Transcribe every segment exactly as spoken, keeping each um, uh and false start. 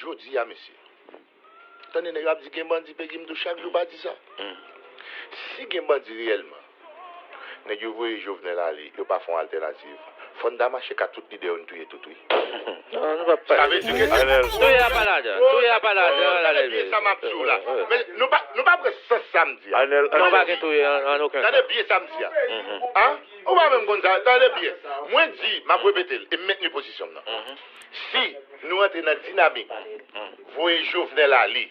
Jodi a, mesye, tande nèg ap di gen bandi peyi m tou, chak jou pa di sa. Si gen bandi reyèlman, nèg yo voye Jovenel ale, yo pa fè yon altènativ. Fò n ta mache ka tout lidè yo n touye tout, wi. Non, nou pa pale. Sa vle di ke se Anèl. Touye a pa ladan. Touye a pa ladan. Tande byen sa m ap di w la. Men nou pa, nou pa pran sans sa m di a. Anèl, Non, pa anèl. Gen touye an, an okenn Tande byen sa m di a. An? Ou pa menm konn sa. Tande byen. Mwen di, m ap repete l, e m mentni pozisyon m nan. Si nou antre nan dinamik, voye Jovenel ale,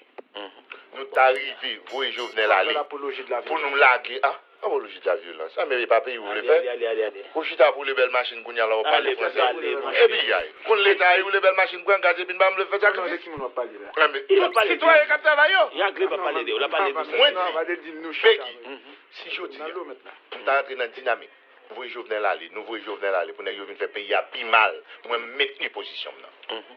nou ta rive voye Jovenel ale pou nou lage. An? Apoloji de la vyolans. An, men e pa peyi ou vle fè? Ou chita pou le bèl machin kounye a la w ap pale fransè. Epi yay. Konn leta a ou le bèl machin pran gaz epi n pa vle fè sakrifis. An, men tout sitwayen k ap travay yo. Mwen di, Pegi, si jodi a, nou ta rantre nan dinamik, voye Jovenel ale, nou voye Jovenel ale pou nèg yo vin fè peyi a pi mal, mwen m mentni pozisyon m nan.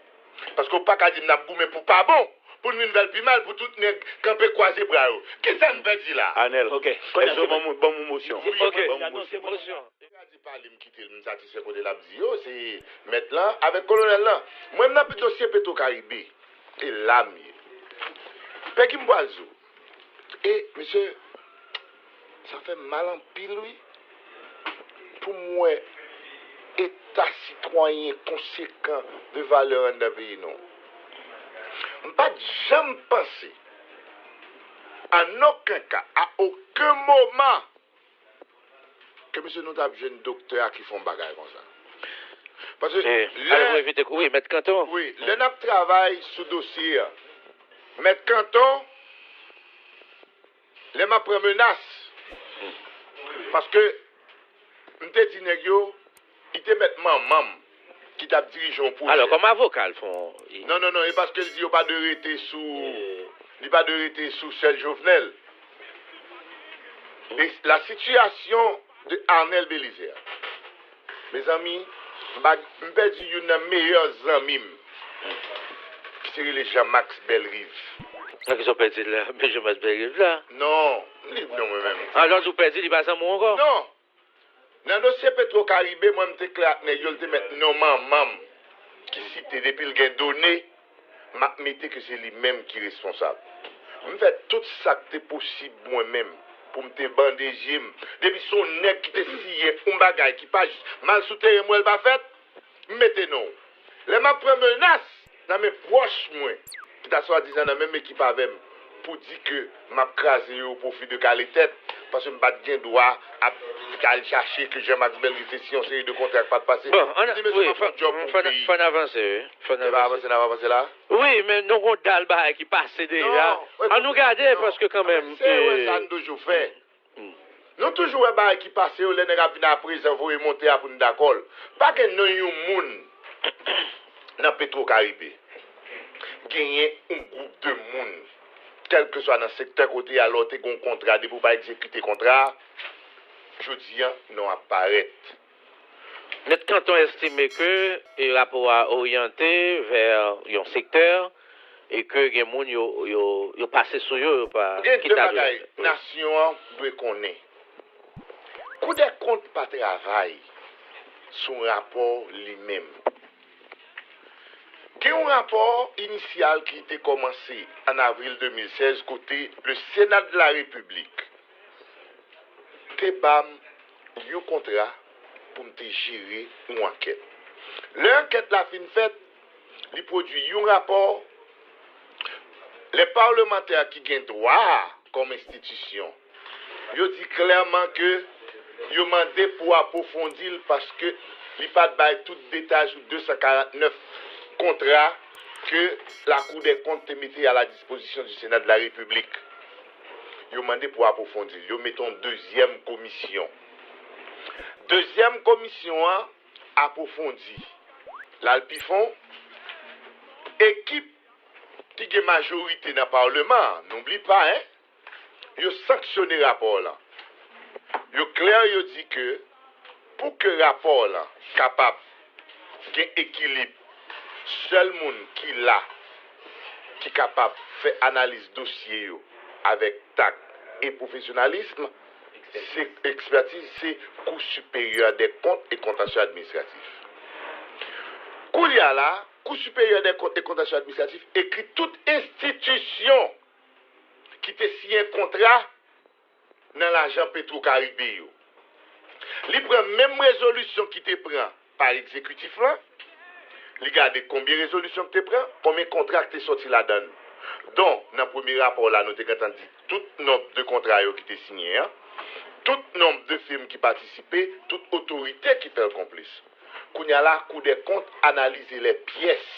Paske w pa ka di m n ap goumen pou pa bon, pou n vin fè l pi mal, pou tout nèg kanpe kwaze bra yo. Kisa n pèdi la? Anèl. Ok. Èske w ban m, ban m yon mosyon? Ok. Ban m yon mosyon. Mosyon. Nèg la di pale m kite l, m satisfè kote l ap di yo, se mèt lan avèk kolonèl lan. Mwen m nan dosye Petro Caribe. E la m ye. Pegi m pral di w. E, mesye, sa fè m mal anpil, wi. Pou m wè eta sitwayen konsekan de valè anndan peyi nou. M pa t janm panse, an okenn ka, a okenn moman, ke mesye nou t ap jwenn doktè a ki fè yon bagay konsa. Paske Eh, lè, ale pou evite kou. Wi, mèt Kanton. wi, lè n ap travay sou dosye a, mèt Kanton, lè m ap pran menas, paske m te di nèg yo, li te mèt manman m ki t ap dirije yon pwojè. Alò, kòm avoka, l fè yon. Non, non, non, e paske l di yo pa dwe rete sou, li pa dwe rete sou sèl Jovenel. E la situation de Arnel Bélizaire. Mezanmi, m pa, m pèdi youn nan meyè zanmi m, ki se rele Jean Max Bellerive. Nan ki sa w pèdi la, men Jean Max Bellerive la? Non, m li non mwen menm. Alò, lè w pèdi, li pa zanmi w ankò? Non. Nan dosye Petro Caribe, mwen m te klè ak nèg yo, l te mèt non manman m ki site, depi l gen done, m ap mete ke se li menm ki responsab. M fè tout sa k te posib mwen menm pou m te bande je m. Depi se yon nèg ki te siyen yon bagay ki pa jis, m al sou teren m wè l pa fèt, m mete non w. Lè m ap pran menas nan men pwòch mwen, ki ta swadizan nan menm ekip avè m, pou di ke m ap kraze yo o pwofi de kale tèt, paske m pa t gen dwa ap al chache ke Jean Max Bellerive te siyen yon seri de kontra k pa t pase. Bon, ann, M di, mesye, wi, m ap fè yon djòb pou fò n peyi. Fò n avanse, wi. Fò n Se pa avanse. avanse, n ap avanse la? Wi, men nou gon dal bagay ki pase deja. Non, Ann nou gade, non. Paske kanmenm. Se erè sa n toujou fè. Nou toujou wè bagay ki pase yo lè nèg ap vin aprezan voye monte a pou n dakò l. Pa gen non yon moun nan Petro Caribe. Genyen yon gwoup de moun, kèlkeswa nan sektè kote a, lè w te gen yon kontra, depi w pa egzekite kontra a, jodi a, non w ap parèt. Mèt Kanton estime ke e, rapò a oryante vè yon sektè e ke gen moun yo, yo, yo pase sou yo, yo pa Gen de kite a bagay nasyon an dwe konnen. Koudèkont pa travay sou rapò li menm. Gen yon rapò inisyal ki te kòmanse an avril de mil sèz kote le Sénat de la République te ba m yon kontra pou m te jere yon ankèt. Lè ankèt la fin fèt, li pwodui yon rapò. Lè palmantè ki gen dwa a kòm enstitisyon, yo di klèman ke yo mande pou apwofondi l paske li pa t bay tout detay sou de san karant nèf kontra ke Lakou dè Kont te mete a la dispozisyon di Sena de la Repiblik. Yo mande pou apwofondi l. Yo mete yon dezyèm komisyon. Dezyèm komisyon an apwofondi. L al pi fon. Ekip ki gen majorite nan palman an, n'oublie pas, hein, yo sanksyone rapò lan. Yo klè, yo di ke pou ke rapò lan kapab gen ekilib, sèl moun ki la ki kapab fè analiz dosye yo avèk tak e pwofesyonalis, se ekspètiz, se Kou Siperyè dè Kont e Kontansye Administratif. Koulye a la, Kou Siperyè dè Kont e Kontansyon Administratif ekri tout enstitisyon ki te siyen kontra nan lajan Petro Caribe yo. Li pran menm rezolisyon ki te pran pa egzekitif lan, li gade konbyen rezolisyon ki te pran, konbyen kontra ki te sòti ladan l. Donk, nan premye rapò la, nou te gentan di tout nonb de kontra yo ki te siyen an, tout nonb de fim ki patisipe, tout otorite ki fè l konplis. Kounye a la, Cour des Comptes analyse les pièces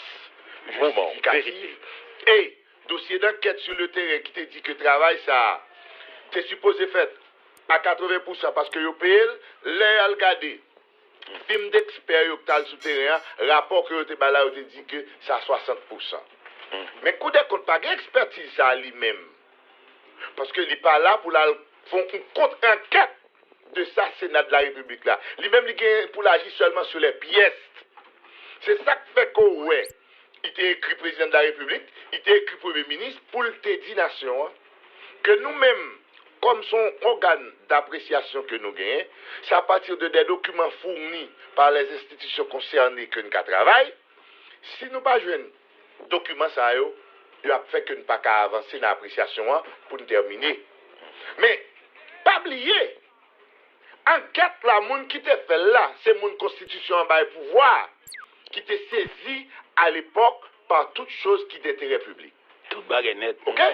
justificatives e dosye d'ankèt sur le terrain ki te di ke travay sa a te sipoze fèt a katreven pousan paske yo peye l, lè y al gade fim dekspè yo ki t al sou teren an, rapò ke yo te bay la, yo te di ke sa swasant pousan. Men Cour des Comptes pa gen ekspètiz sa a li menm. Paske li pa la pou l al fè yon kont ankèt de sa Sena de la Repiblik la. Li menm, li gen pou l aji sèlman sou lè pyès. Se sa k fè ke w wè, li te ekri Prezidan de la Repiblik, li te ekri Premye Minis pou l te di nasyon an ke nou menm, kòm se yon ògàn dapresyasyon ke nou genyen, se apati de des documents fournis par les institutions concernées ke n ka travay. Si nou pa jwenn dokiman sa yo, yo ap fè ke n pa ka avanse nan apresyasyon an pou n tèmine. Men, pa bliye, ankèt la, moun ki te fè l la, se moun konstitisyon an bay pouvwa, ki te sezi alepòk pa tout choz ki denterè piblik. Tout bagay nèt. Oke?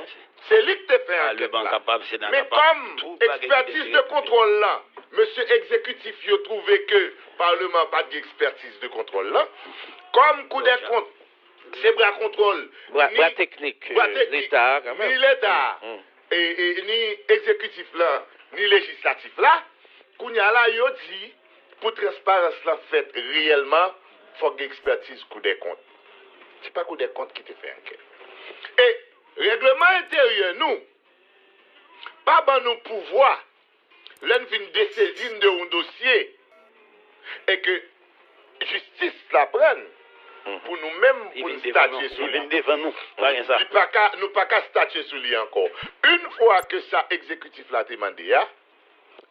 Se li ki te fè ankèt la. Men kòm ekspètiz de kontwòl lan, mesye egzekitif yo twouve ke Palman an pa t gen ekspètiz de kontwòl lan, kòm Kou dè Kont se bra kontwòl, bra teknik Leta a, ni Leta a, e, e, ni egzekitif lan, ni lejislatif la, kounye a la, yo di, pou transparans lan fèt reyèlman, fòk gen ekspètiz Kou dè Kont. Se pa Kou dè Kont ki te fè ankèt. E règleman enteryè nou pa ban nou pouvwa, lè n fin desezi n de yon dosye, e ke jistis la pran n pou nou menm, pou n statye sou li. Li pa ka, nou pa ka statye sou li ankò. Yon fwa ke sa egzekitif la te mande a,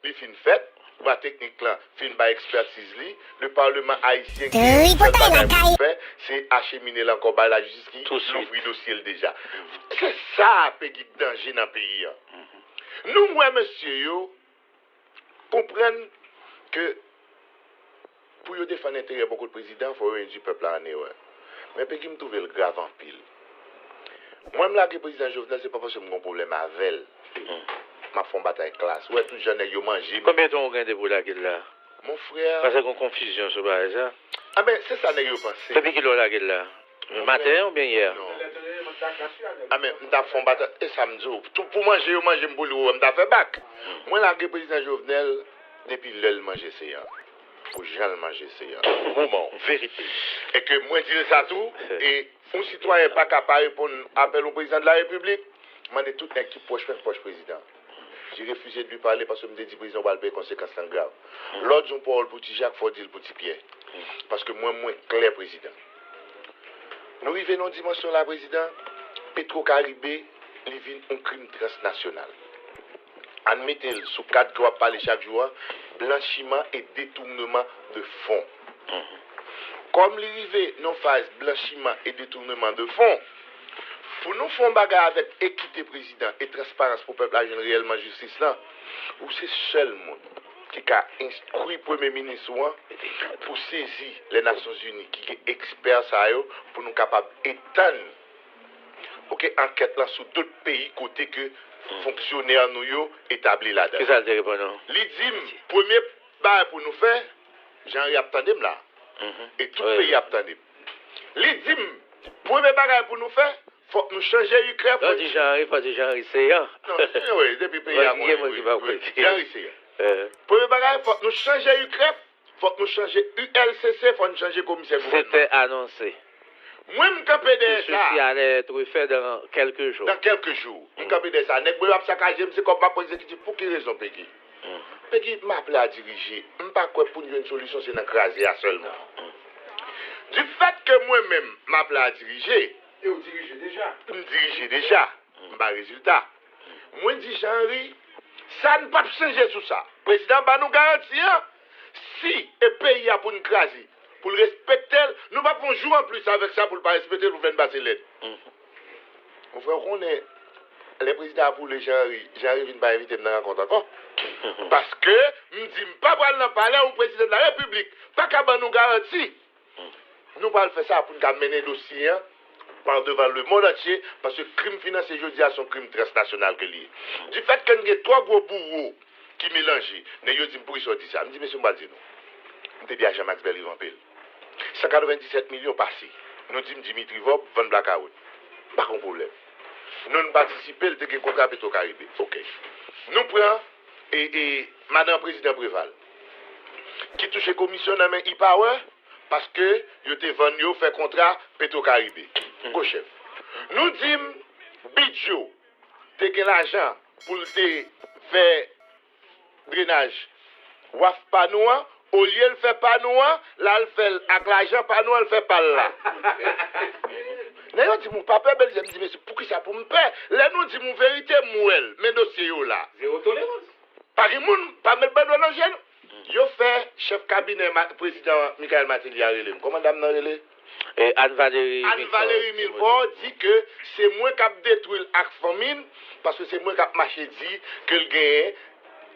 li fin fèt, bra teknik lan fin bay ekspètiz li, le Palman ayisyen gen yon sèl bagay pou l fè, se achemine l ankò bay lajistis ki louvri dosye l deja. Se sa, Pegi, k danje nan peyi a. Nou wè mesye yo konprann ke pou yo defann enterè bò kot prezidan, fò yo endwi pèp la an erè. Men Pegi, m twouve l grav anpil. Mwen, m lage prezidan Jovenel, se pa paske m gen yon pwoblèm avè l. M ap fè yon batay klas. Ou wè tout jan nèg yo manje m. Konbyen tan ou gen depi w lage l la? Mon frè. Paske gen konfizyon sou bagay sa. A ben, se sa nèg yo panse. Depi kilè w lage l la? Maten oubyen yè? Non. A men, m t ap fè yon batay, e sa m di w. Tou pou manje yo manje m pou li, ou wè m ta fè bak. Mwen lage prezidan Jovenel depi lè l manje se an. Pou jan l manje se an. Moman, verite. E ke mwen di l sa tou, e yon sitwayen pa ka pa reponn apèl yon prezidan de la repiblik, mande tout nèg ki pwòch mwen, pwòch prezidan. J'ai refusé de lui parler paske m te di prezidan ou pral peye konsekans lan grav. Lè w di yon pawòl pou Ti Jak, fò w di l pou Ti Pyè. Paske mwen, mwen klè prezidan. Nou rive nan yon dimansyon la, prezidan, Petro Caribe, li vin yon krim transnasyonal. Ann mete l sou kad ke w ap pale chak jou an, blanchiman e detounman de fon. Kòm li rive nan faz blanchiman e detounman de fon, pou nou fè yon bagay avèk ekite prezidan e transparans pou pèp la jwenn reyèlman jistis lan, ou se sèl moun ki ka enstwi premye minis ou an pou sezi lè Nasyonzini ki gen ekspè sa yo pou nou kapab etann, oke, ankèt lan sou dòt peyi kote ke fonksyonè nou yo etabli ladan. Kisa l te reponn ou? Li di m, premye bagay pou nou fè, Jean Henry ap tande m la, e tout peyi ap tande m. Li di m, premye bagay pou nou fè, fòk nou chanje ikrèf. Lè w di Jean Henry, fò w di Jean Henry Céant. Non, wi, depi peyi a konnen, wi, wi. Jean Henry Céant. Premye bagay, fòk nou chanje ikrèf, fòk nou chanje U L C C, fòk nou chanje komisè gouvènman. C'était annoncé. Mwen, m kanpe dèyè sa. Ceci allait être fait dans quelques jours. Dans quelques jours. M kanpe dèyè sa. Nèg mwen ap sakaje m, se kòb m ap pran egzekitif. Pou ki rezon, Pegi? Pegi, m apèl a dirije. M pa kwè pou n jwenn solisyon, se nan kraze a sèlman. Du fait que mwen menm, m apèl a dirije. E w dirije deja. M dirije deja. M bay rezilta. Mwen di Jean Henry, sa n p ap chanje sou sa. Prezidan ba nou garanti an, si e peyi a pou n kraze, pou l respekte l. Nou p ap fè yon jou anplis avèk sa pou l pa respekte l, pou fè n pase lèd. Mon frè, ou konnen, lè prezidan ap woule Jean Henry, Jean Henry vin pa envite m nan rankont ankò. Paske m di m pa pral nan palè, ou prezidan de la repiblik pa ka ban nou garanti. Nou pral fè sa pou n ka mennen dosye an pa devan lemonn antye, paske krim finansye jodi a se yon krim transnasyonal ke l ye. Difèt ke n gen twa gwo bouwo ki melanje, nèg yo di m, "Poukisa w di sa?" M di, "Mesye, m pral di nou. M te byen ak Jean Max Bellerive anpil. San katrevenndisèt milyon pase. Nou di m Dimitri Vorbe vann blakawout. M pa gen pwoblèm. Nou, n patisipe, l te gen kontra Petro Caribe. Oke. Nou pran e, e, madan prezidan Preval, ki touche komisyon nan men E-Power, paske yo te vann yo fè kontra Petro Caribe. Gwo chèf. Nou di m Bidjo te gen lajan pou l te fè drenaj waf pa nou an, olye l fè pa nou an, l al fè l ak lajan pa nou an, l fè pa l la. Nèg yo di m, "Ou pa pè, Belize?" M di, "Mesye, poukisa pou m pè? Lè nou di m yon verite, m wè l. Men dosye yo la." Zewo tolerans. Pa gen moun, pa met bandwèl nan je nou. Yo fè chèf kabinè ma- prezidan Michaël Martelly a rele m. Kòman dam nan rele? E, Anne Valérie Anne Milfort, Valérie Milfort di ke se mwen k ap detwi l ak fanmi l, paske se mwen k ap mache di ke l genyen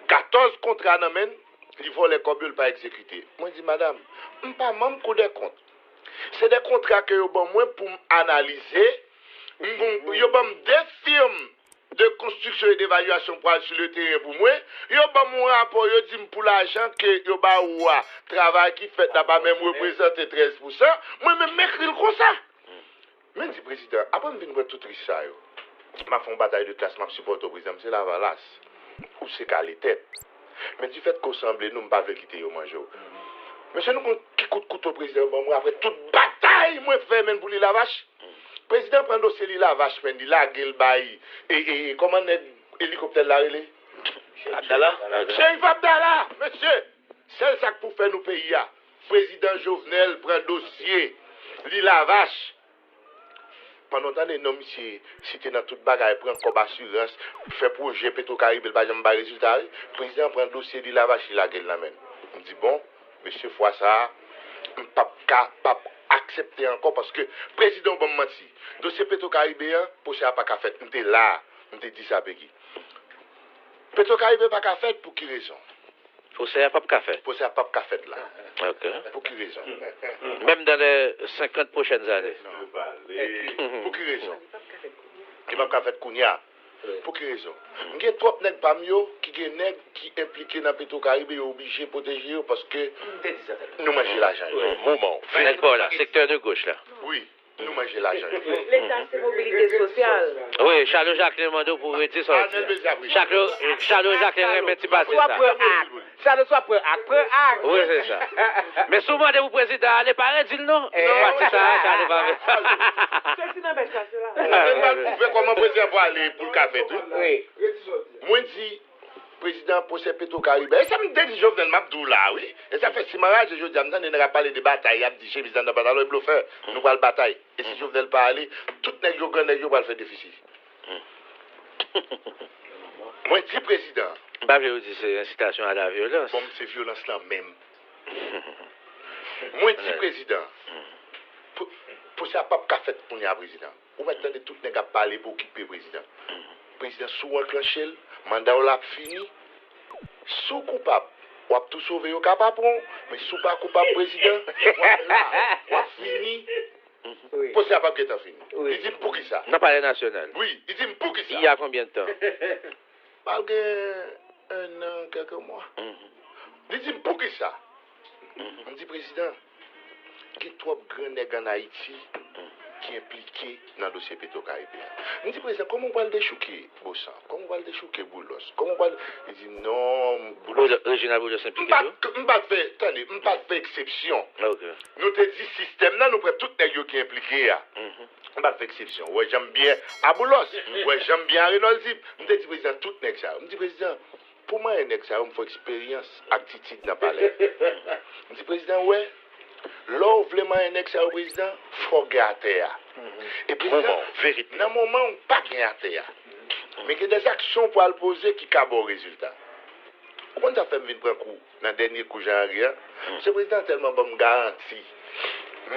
katòz kontra nan men l, li vòlè kòb yo, l pa egzekite. Mwen di, "Madanm, m pa manm Kou dè Kont. Se de kontra ke yo ban mwen pou m analize. M gon- yo ban m de fim de konstriksyon e devalyasyon pou al sou le teren pou mwen. Yo ban m yon rapò, yo di m pou lajan ke yo ba ou a, travay ki fèt la pa menm reprezante trèz pousan. Mwen menm, m ekri l konsa." Men di prezidan, apre m vin pran tout risk sa yo, m ap fè yon batay de klas, m ap sipòte w, prezidan, m se Lavalas, ou se Kale Tèt. Men difèt ke w sanble nou, m pa vle kite yo manje w. Mesye, nou konn ki kout kouto prezidan yo ban mwen apre tout batay mwen fè, men pou Lilavach. Prezidan pran dosye Lilavach, men li lage l bay, e, e, e, kòman nèg elikoptè l la rele? Abdallah? Cherif Abdallah, mesye, sèl sa k pou fè nou peyi a. Prezidan Jovenel pran dosye Lilavach. Pandan w tande non misye site nan tout bagay, pran kòb asirans, fè pwojè Petro Caribe, l pa janm bay rezilta, wi. Prezidan pran dosye Lilavach, li lage l nan men n. M di, bon, mesye, fwa sa a, m p ap ka, p ap aksepte ankò, paske prezidan w ban m manti. Dosye Petro Caribe an, pwosè a pa ka fèt. M te la, m te di sa, Peggy. Petro Caribe pa ka fèt pou ki rezon? Pwosè a p ap ka fèt. Pwosè a p ap ka fèt la. Ok. Pou ki rezon? Menm dans les cinquante prochaines années. Non. Pou ki rezon? Li p ap ka fèt kounye a. Pou ki rezon? M gen twòp nèg pa m yo ki gen nèg ki enplike nan Petro Caribe, yo oblije pwoteje yo paske nou manje lajan yo. Moman. Nèg pa w la, sektè de goch la. Wi. Nou manje lajan yo. Leta se mobilite sosyal. Wi, Charles Jacquelin mande w pou w redi sa w di a. Charles, Charles Jacquelin renmen ti pati sa. Charles, w ap pran ak, pran ak. Wi, se sa. Men si w mande pou prezidan ale, pa redi l non. Pati sa a, Charles pa vle. Soti nan bèch la, se la. Mwen pral pwouve kòman prezidan pral ale pou l ka fèt, wi. Wi. Mwen di, prezidan pwosè Petro Caribe. E sa m te di Jovenel, m ap di w la, wi. E sa fè si m anraje jodi a, m tande nèg ap pale de batay, y ap di chemiz anndan pantalon, e blofè, nou pral batay. E si Jovenel pa ale, tout nèg yo, gran nèg yo pral fè defisi. Mwen di prezidan. M pa vle yo di se incitation à la violence. Bon, se vyolans lan menm. Mwen di prezidan, pou, pou sa p ap ka fèt kounye a, prezidan. Ou mèt tande tout nèg ap pale pou okipe prezidan. Prezidan, si w anklanche l, manda w la ap fini. Si w koupab, w ap tou sove, yo ka pa pran w, men si w pa koupab, prezidan, w ap la, w ap fini. Wi. Pwosè a p ap gentan fini. Wi. Li di m, "Poukisa?" Nan Palè Nasyonal. Wi, li di m, "Poukisa?" Il y a combien de temps? Pral gen un an, quelques mois. Li di m, "Poukisa?" M di, "Prezidan, gen twòp gran nèg ann Ayiti ki enplike nan dosye Petro Caribe a." M di, "Prezidan, kòman w pral dechouke Bosan? Kòman w pral dechouke Boulos? Kòman w pral," Li di, "Non, Boulos." Boulos, Reginald Boulos enplike tou? M pa t, m pa t fè, tande, m pa t fè eksepsyon. Ok. Nou te di sistèm nan, nou pran tout nèg yo ki enplike a. M pa t fè eksepsyon. Ou wè jan m byen a Boulos, ou wè jan m byen a Renold Zip. M te di prezidan tout nèg sa yo. M di, "Prezidan, pou manyen nèg sa yo, m fè eksperyans ak Titid nan palè." M di, "Prezidan, ou wè, lè w vle manyen nèg sa yo, prezidan, fò w gen atè a." E prezidan, nan moman ou pa gen atè a, men gen de aksyon w pral poze ki ka ba w rezilta. Ou konn sa fè m vin pran kou nan dènye kou Jean Henry an? Misye prezidan tèlman ban m garanti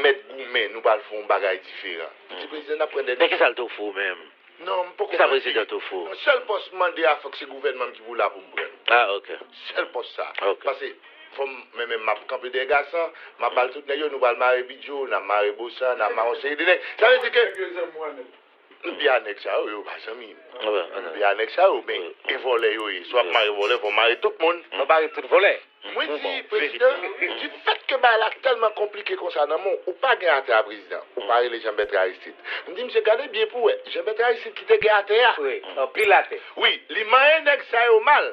mèt goumen, nou pral fè yon bagay diferan. M di, "Prezidan, n ap pran dènye." Men kisa l te ofri w menm? Non, m poko mande. Kisa prezidan te ofri w? Non, sèl pòs m mande a, fòk se gouvènman m ki pou la pou m pran l. Ah, ok. Sèl pòs sa. Ok. Paske fò m, men menm m ap kanpe dèyè Gasan, m ap ba l tout nèg yo, nou pral mare Bidjo, n ap mare Bosa, n ap mare yon seri de nèg. Sa vle di ke m byen a nèg sa yo, yo pa zanmi m. M byen a nèg sa yo, men e vòlè yo ye. Si w ap mare vòlè, fò w mare tout moun. Fò mare tout vòlè. Mwen di, prezidan, difèt ke bagay la tèlman konplike konsa nan men w, ou pa gen atè a, prezidan. Ou pa rele Jean Bertrand Aristide. M di, "Misye, gade byen pou w wè. Jean Bertrand Aristide ki te gen atè a." Wi, anpil atè. Wi, li manyen nèg sa yo mal.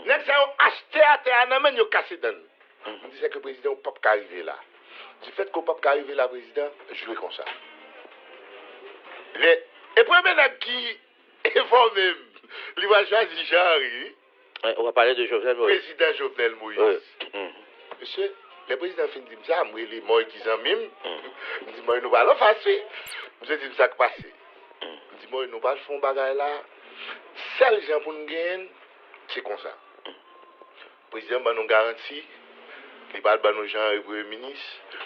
Nèg sa yo achte atè a nan men n, yo kase dan n. M di, "Sèke prezidan, ou p ap ka rive la." Difèt ke ou p ap ka rive la, prezidan, jwe konsa. Lè, e premye nèg ki enfòme m, li pral chwazi Jean Henry, wi. Eh, ou ap pale de Jovenel Moïse. Prezidan Jovenel Moïse. Wi. Mesye, lè prezidan fin di m sa, m rele Moy ki zanmi m. M di, "Moy, nou pral anfas, wi." Misye di m sa k pase. M di, "Moy, nou pral fè yon bagay la. Sèl jan pou n genyen l, se konsa." Prezidan ban nou garanti, li pral ban nou Jean Henry premye minis.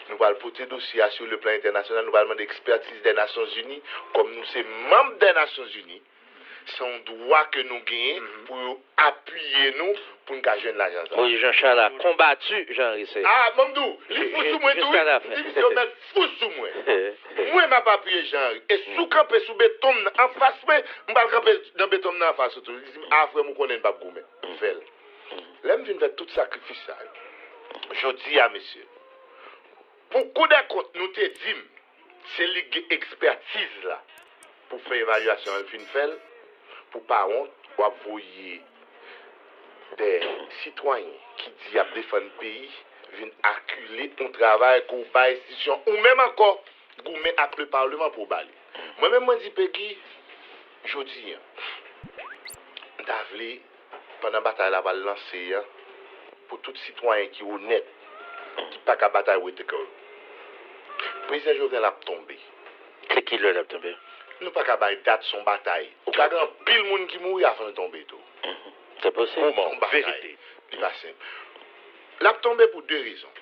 Nou pral pote dosye a sou le plan entènasyonal, nou pral mande ekspètiz dè Nasyonzini. Kòm nou se manm dè Nasyonzini, se yon dwa ke nou genyen pou yo apiye nou pou n ka jwenn lajan sa. Moïse Jean Charles a konbati Jean Henry Céant. Ah, ban m di w, li fou sou mwen tou, wi. M di misye yo mèt fou sou mwen. Mwen m ap apiye Jean Henry. E si w kanpe sou beton m nan anfas mwen, m pral kanpe nan beton m nan anfas ou tou. Li di m, "Ah, frè m, ou konnen n p ap goumen." M fè l. Lè m fin fè tout sakrifis sa yo, jodi a, mesye, pou Kou dè Kont, nou te di m, se li k gen ekspètiz la pou fè evalyasyon an, l fin fè l, pou pa wont, w ap voye de sitwayen ki di y ap defann peyi vin akile yon travay ke w bay enstitisyon ou menm ankò goumen ak le Parlement pou w ba li. Mwen menm, mwen di Pegi, jodi a, m ta vle pandan batay la pral lanse an, pou tout sitwayen ki onèt, ki pa ka batay wete kò yo. Prezidan Jovenel ap tonbe. Se ki lè l ap tonbe? Nou pa ka bay dat, se yon batay. Ou ka gen anpil moun ki mouri avan l tonbe tou. Se posib. Se yon batay. Li pa senp. L ap tonbe pou de rezon.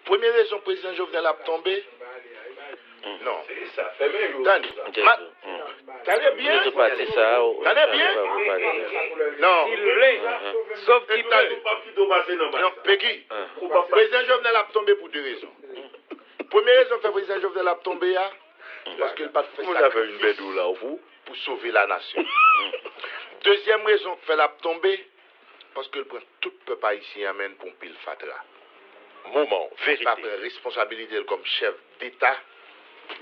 Premye rezon prezidan Jovenel ap tonbe, non. Tande. Tande byen. Tande byen. Non. Sòf ki tande. Non, Pegi, prezidan Jovenel ap tonbe pou de rezon. Premye rezon k fè prezidan Jovenel ap tonbe a, paske l pa t fè sakrifis pou sove lanasyon. Dezyèm rezon k fè l ap tonbe, paske l pran tout pèp ayisyen an men l pou yon pil fatra. Moman, verite. Li pa pran responsabilite l kòm chèf deta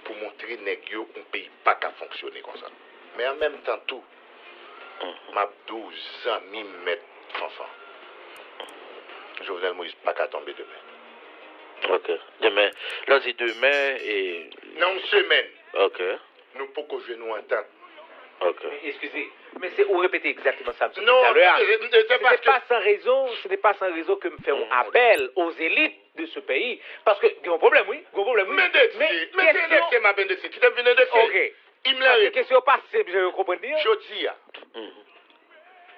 pou montre nèg yo yon peyi pa ka fonksyone konsa. Men an menm tan tou, m ap di w, zanmi m, mèt Fanfan, Jovenel Moïse pa ka tonbe demen. Ok. Demen, lè w di demen, e nan yon semèn. Ok. Nou poko jwenn yon antant. Ok. Men eskize, men se ou repete egzakteman sa m sot di talè a. Non, se, se, se paske se te pa san rezon, se te pa san rezon ke m fè yon apèl aux élites de ce pays. Paske gen yon pwoblèm, wi, gen yon pwoblèm, wi. M endekse, men se endekse m ap endekse. Kite m vin endekse. Ok. Paske kesyon yo pa senp jan yo konprann li an. Jodi a,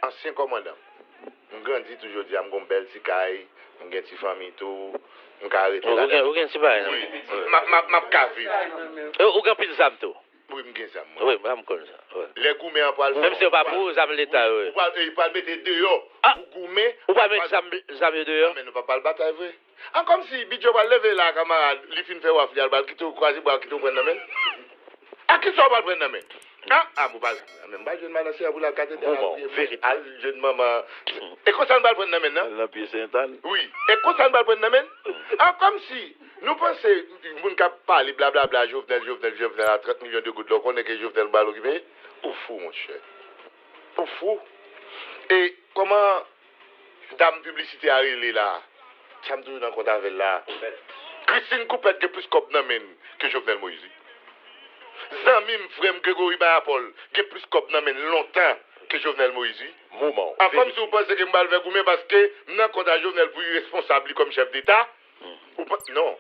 ansyen kòmandan m, m grandi tou jodi a, m gon bèl ti kay, m gen ti fanmi tou, m ka rete ladan. Ou gen, ou gen ti bagay nan men. M ap, m ap, m ap ka viv tou. E ou gen pil zam tou? Wi, m gen zam, mwen. Wi, m konn sa. Wi. Lè goumen an pral fè. Menm si yo pa pou ou, zam leta yo ye. Ou pral, e, pral mete deyò pou goumen. Ou pral met zam, zam yo deyò? Men nou pa pral batay vre. An, kòmsi Bidjo pral leve la, kanmarad, li fin fè waf li a, l pral kite w kwaze bra, kite w pran nan men l. A kisa w pral pran nan men? An, a, bon, pa, men m pral jwenn madan Seyè pou l al kate tè a, al jwenn manman. E konsa n pral pran nan men l, non? Al nan pye Sentàn. Wi, e konsa n pral pran nan men l. An, kòmsi nou panse moun k ap pale blablabla, Jovenel, Jovenel, Jovenel a trant milyon de goud, lè w konnen ke Jovenel pral okipe, ou fou, monchè. Ou fou. E kòman dam piblisite a rele la? Sa m toujou nan kont avè l la. Christine Coupet gen plis kòb nan men l ke Jovenel Moïse, wi. Zanmi m, frè m, Gregory Mayapol gen plis kòb nan men l lontan ke Jovenel Moïse, wi. Moman. An, kòmsi w panse ke m pral fè goumen paske m nan kont a Jovenel pou iresponsab li kòm chèf deta? Ou pa, non.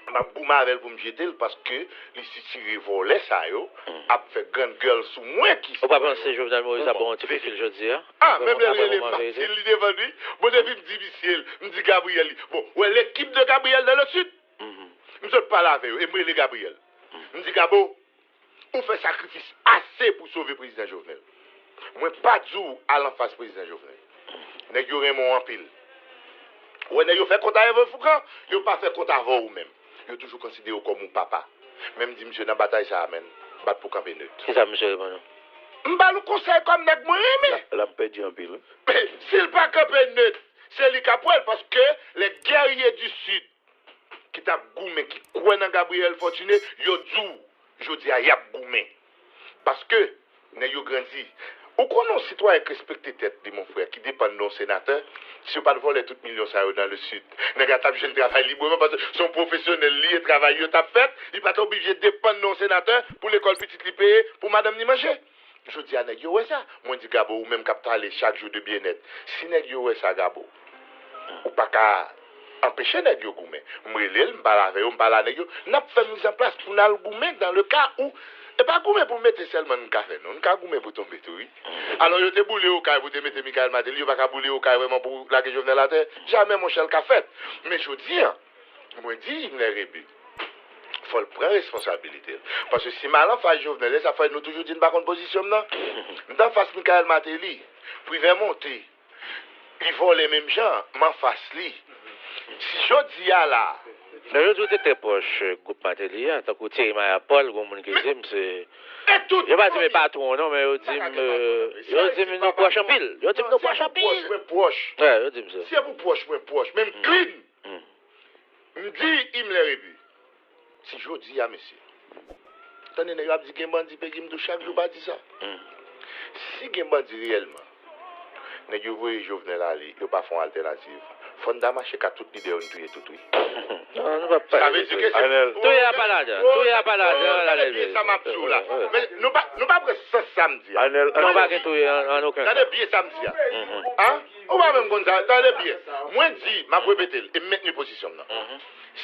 M ap goumen avè l pou m jete l paske li sitire vòlè sa yo ap fè grann gèl sou mwen ki. Ou pa panse Jovenel Moïse ap ba w yon ti kout fil jodi a? A, menm lè l rele m, m ap di l li devan li. Bon, depi m di misye l, m di Gabriel li. Bon, ou wè l'équipe de Gabriel dans le sud. M sot pale avè yo, e m rele Gabriel. M di, Gabo, ou fè sakrifis ase pou sove prezidan Jovenel. Mwen pa di w al anfas prezidan Jovenel. Nèg yo renmen w anpil. Ou wè nèg yo fè kont a Hervé Fourcand, yo pa fè kont avè w menm. Yo toujou konsidere w kòm yon papa. Men m di misye nan batay sa a, menn, bat pou kanpe net. Kisa misye reponn ou? M ba l yon konsèy kòm nèg mwen renmen. L ap pèdi anpil, wi. Si l pa kanpe net, se li k ap wè l, paske les guerriers du Sud ki t ap goumen, ki kwè nan Gabriel Fortuné, yo di w, jodi a, y ap goumen. Paske, nèg yo grandi. Ou konnen yon sitwayen k respekte tèt li, mon frè, ki depann de yon senatè, si yo pa t vòlè tout milyon sa yo nan le Sud, nèg la t ap jwenn travay libreman, paske se yon pwofesyonèl li ye, travay yo t ap fèt, li pa t oblije depann de yon senatè pou lekòl pitit li peye, pou madanm li manje. Jodi a, nèg yo wè sa. Mwen di, Gabo, ou menm k ap pale chak jou de byennèt, si nèg yo wè sa, Gabo, ou pa ka anpeche nèg yo goumen. M rele l, m pale avè yo, m pale a nèg yo. N ap fè mizanplas pou n al goumen dans le cas où, e pa goumen pou mete sèlman n ka fè, non. N ka goumen pou tonbe tou, wi. Alò, yo te boule Okay pou te mete Michael Martelly, yo pa ka boule Okay vrèman pou lage Jovenel atè. Jamè, monchè, l ka fèt. Men jodi a, mwen di Himmler Rebu, fò l pran responsabilite l. Paske si m al anfas Jovenel, e sa fè nou toujou di n pa konn pozisyon m nan. M t anfas Michael Martelly, Privè monte, li vòlè menm jan, m anfas li. Si jodi a la, Non, yo di w te trè pwòch, euh, gwoup Martelly a, tankou Thierry Mayapol, gon moun ki di m se, e tout yo pa di m e patwon non, men yo di m, euh, yo di m nou pwòch anpil. Yo di m nou pwòch anpil. Mwen pwòch, mwen pwòch. Wè, yo di m sa. Si e pou pwòch, mwen pwòch. Menm clean. M di Himmler Rebu, si jodi a, mesye, tande nèg yo ap di gen bandi peyi m tou, chak jou pa di sa. Si gen bandi reyèlman, nèg yo voye Jovenel ale, yo pa fè yon altènativ. Fò n ta mache ka tout lidè yo, n touye tout, wi. Non, nou p ap pale de touye. Touye a pa ladan. Touye a pa ladan. Tande byen sa m ap di w la. Men nou pa, nou pa pran sans sa m di a. Anèl, non, pa gen touye an, an okenn ka. Tande byen sa m di a. An? Ou pa menm konn sa. Tande byen. Mwen di, m ap repete l, e m mentni pozisyon m nan.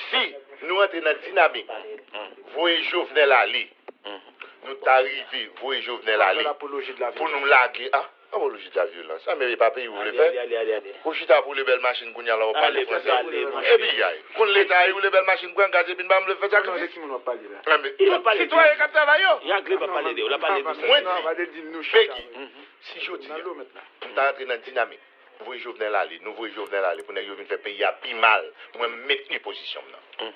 Si nou antre nan dinamik voye Jovenel ale, nou ta rive voye Jovenel ale pou nou lage, a, apoloji de la vyolans. A, men e pa peyi ou vle fè. Ou chita pou w le bèl machin kounye a la, w ap pale fransè. Epi, ay, konn leta, ou le bèl machin pran gaz epi n pa vle fè sakrifis. Sitwayen k ap travay yo. Mwen di, Pegi, si jodi a, nou ta antre nan dinamik voye Jovenel ale, nou voye Jovenel ale pou nèg yo vin fè peyi a pi mal, mwen m mentni pozisyon m nan.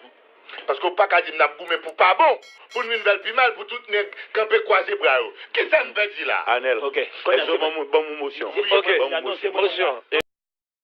Paske w pa ka di m n ap goumen pou pa bon, pou n vin fè l pi mal, pou tout nèg kanpe kwaze bra yo. Kisa n pèdi la? Anèl, èske w ban m, ban m yon mosyon? Ok, mosyon.